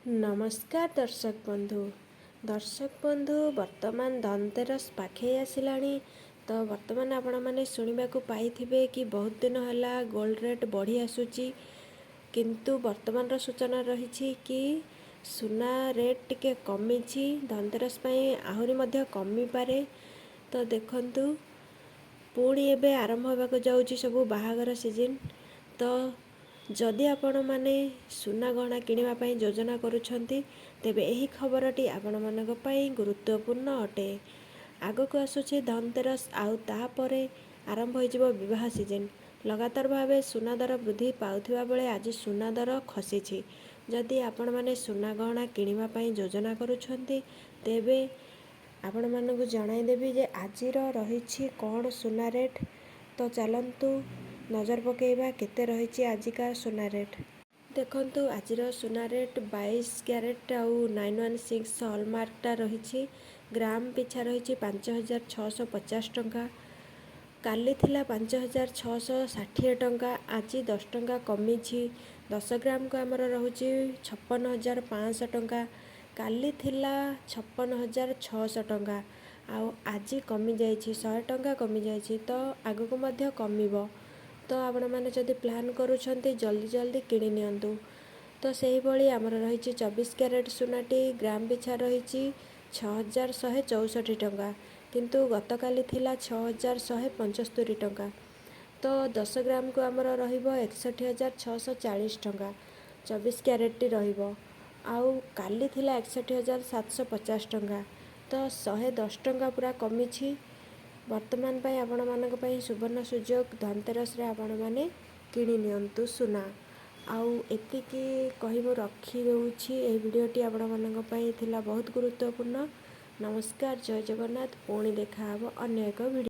ନମସ୍କାର ଦର୍ଶକ ବନ୍ଧୁ। ଦର୍ଶକ ବନ୍ଧୁ, ବର୍ତ୍ତମାନ ଧନତେରସ ପାଖେଇ ଆସିଲାଣି। ତ ବର୍ତ୍ତମାନ ଆପଣମାନେ ଶୁଣିବାକୁ ପାଇଥିବେ କି ବହୁତ ଦିନ ହେଲା ଗୋଲ୍ଡ ରେଟ୍ ବଢ଼ି ଆସୁଛି, କିନ୍ତୁ ବର୍ତ୍ତମାନର ସୂଚନା ରହିଛି କି ସୁନା ରେଟ୍ ଟିକେ କମିଛି। ଧନତେରସ ପାଇଁ ଆହୁରି ମଧ୍ୟ କମିପାରେ। ତ ଦେଖନ୍ତୁ, ପୁଣି ଏବେ ଆରମ୍ଭ ହେବାକୁ ଯାଉଛି ସବୁ ବାହାଘର ସିଜିନ୍। ତ ଯଦି ଆପଣମାନେ ସୁନା ଗହଣା କିଣିବା ପାଇଁ ଯୋଜନା କରୁଛନ୍ତି, ତେବେ ଏହି ଖବରଟି ଆପଣମାନଙ୍କ ପାଇଁ ଗୁରୁତ୍ୱପୂର୍ଣ୍ଣ ଅଟେ। ଆଗକୁ ଆସୁଛି ଧନତେରସ ଆଉ ତାପରେ ଆରମ୍ଭ ହୋଇଯିବ ବିବାହ ସିଜିନ୍। ଲଗାତାର ଭାବେ ସୁନା ଦର ବୃଦ୍ଧି ପାଉଥିବା ବେଳେ ଆଜି ସୁନା ଦର ଖସିଛି। ଯଦି ଆପଣମାନେ ସୁନା ଗହଣା କିଣିବା ପାଇଁ ଯୋଜନା କରୁଛନ୍ତି, ତେବେ ଆପଣମାନଙ୍କୁ ଜଣାଇଦେବି ଯେ ଆଜିର ରହିଛି କ'ଣ ସୁନା ରେଟ୍। ତ ଚାଲନ୍ତୁ ନଜର ପକାଇବା କେତେ ରହିଛି ଆଜିକା ସୁନା ରେଟ୍। ଦେଖନ୍ତୁ, ଆଜିର ସୁନା ରେଟ୍ 22 କ୍ୟାରେଟ୍ ଆଉ 916 ହଲମାର୍କଟା ରହିଛି। ଗ୍ରାମ ପିଛା ରହିଛି 5650 ଟଙ୍କା। କାଲି ଥିଲା 5660 ଟଙ୍କା, ଆଜି 10 ଟଙ୍କା କମିଛି। 10 ଗ୍ରାମକୁ ଆମର ରହୁଛି 56,500 ଟଙ୍କା। କାଲି ଥିଲା 56,600 ଟଙ୍କା ଆଉ ଆଜି କମିଯାଇଛି, 100 ଟଙ୍କା କମିଯାଇଛି। ତ ଆଗକୁ ମଧ୍ୟ କମିବ। ତ ଆପଣମାନେ ଯଦି ପ୍ଲାନ୍ କରୁଛନ୍ତି, ଜଲ୍ଦି ଜଲ୍ଦି କିଣି ନିଅନ୍ତୁ। ତ ସେହିଭଳି ଆମର ରହିଛି 24 କ୍ୟାରେଟ୍ ସୁନାଟି ଗ୍ରାମ ପିଛା ରହିଛି 6164 ଟଙ୍କା, କିନ୍ତୁ ଗତକାଲି ଥିଲା 6175 ଟଙ୍କା। ତ 10 ଗ୍ରାମକୁ ଆମର ରହିବ 61,640 ଟଙ୍କା, 24 କ୍ୟାରେଟ୍ଟି ରହିବ। ଆଉ କାଲି ଥିଲା 61,750 ଟଙ୍କା। ତ 110 ଟଙ୍କା ପୁରା କମିଛି। ବର୍ତ୍ତମାନ ପାଇଁ ଆପଣମାନଙ୍କ ପାଇଁ ସୁବର୍ଣ୍ଣ ସୁଯୋଗ। ଧନତେରସରେ ଆପଣମାନେ କିଣି ନିଅନ୍ତୁ ସୁନା। ଆଉ ଏତିକି କହି ମୁଁ ରଖିଦେଉଛି। ଏହି ଭିଡ଼ିଓଟି ଆପଣମାନଙ୍କ ପାଇଁ ଥିଲା ବହୁତ ଗୁରୁତ୍ୱପୂର୍ଣ୍ଣ। ନମସ୍କାର, ଜୟ ଜଗନ୍ନାଥ। ପୁଣି ଦେଖାହେବ ଅନ୍ୟ ଏକ ଭିଡ଼ିଓ।